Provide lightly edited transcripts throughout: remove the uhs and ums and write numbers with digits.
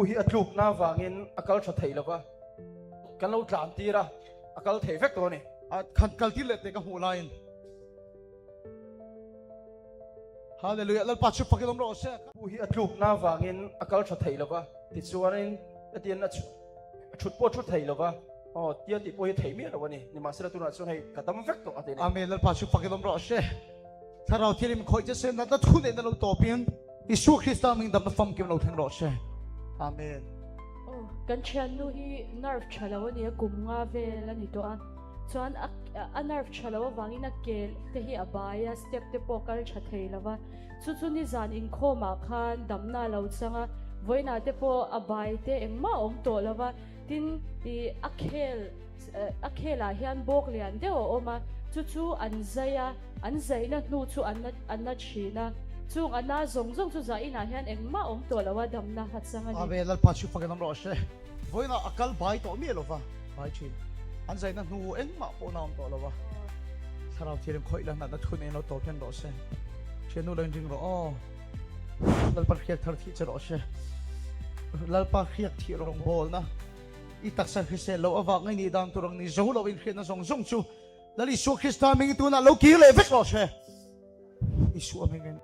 Pu hi a tlukna vangin a kal tha thei lova, kan lo tlan tir a, a kal thei vek tawh a ni. A khan kal tir leh teh ka hmuh laiin. Hallelujah Lalpa chu fakin awm rawh se. Pu hi a tlukna vangin a kal tha thei lova, tichuanin hetian a thut pawh a thu thei lova, aw tia tih pawh hi a thei miah lo a ni. Nimahsela tunah chuan hei ka dam vek tawh a ti a ni. Amen Lalpa chu fakin awm rawh se. Thlarau thianghlim khawih che se natna thu neihna lo tawpin Isua Krista hming damna famkim lo thleng rawh se. Amen. Aw, kan thiannu hi nerve tha lo a nia, kum nga vel a ni tawh a, chuan a a nerve tha lo avangin a kel te hi a bai a, step te pawh kal tha thei lo va, chu chu nizan inkhawm ah khan damna a lo chang a, vawiinah te pawh a bai te engmah a awm tawh lo va, tin ih a khel a khel ah hian bawk lian deuh a awm a, chu chu an zai a. An zaihna hnu chu an na an na thin a, chung a na zawng zawng chu zah inah hian engmah awm tawh lo a, damna a chang a ni. Amen, Lalpa chu fakin awm rawh se. Vawiinah a kal bai tawh miah lova, bai thin. An zaihna hnu engmah pawh na awm tawh lova. Thlarau thianghlim khawih la natna thun eng lo tawp hian rawh se. Thiannu lo inring rawh aw. Lalpa hriak thar thih che rawh se. Lalpa hriak thih rawngbawlna i taksa hrisel loh avang i nih dan tur ang ni zo lo inhriatna zawng zawng chu Lal Isua Krista hmingin tunah lo kir leh vek rawh se. Isua hmingin.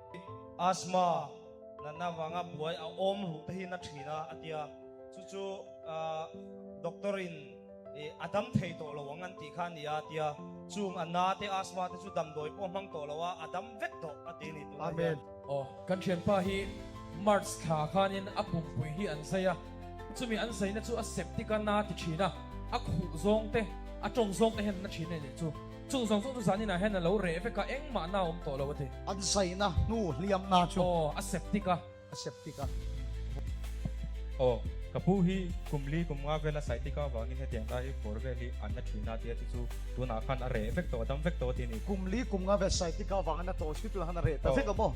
Asthma natna vanga buai a awm ruh te hi na thin a a tia, chu chu doctor in a dam thei tawh lo ang an tih kha a ni a tia, chung a na te asthma te chu damdawi pawh hmang tawh lo a, a dam vek tawh a ti a ni tunah hian. Amen. Aw, kan thianpa hi March thla khanin a pumpui hi an zai a, Chumi an zaina chu a septic a na ti thin a, a khuh zawng te, a tawng zawng te hian a na thin a ni chu. Chung zawng zawng chu zaninah hian a lo reh vek a, engmah na a awm tawh lo a ti. An zaina hnu hliamna chu. Aw, a septic a. A septic a. Aw, ka pu hi kum li kum nga vel a sciatica avangin hetiang lai hi bawr vel hi an na thin a tia chu chu tunah khan a reh vek tawh, a dam vek tawh a ti a ni. Kum li kum nga vel sciatica avangin a tawh chu tunah khan a reh ta vek a maw?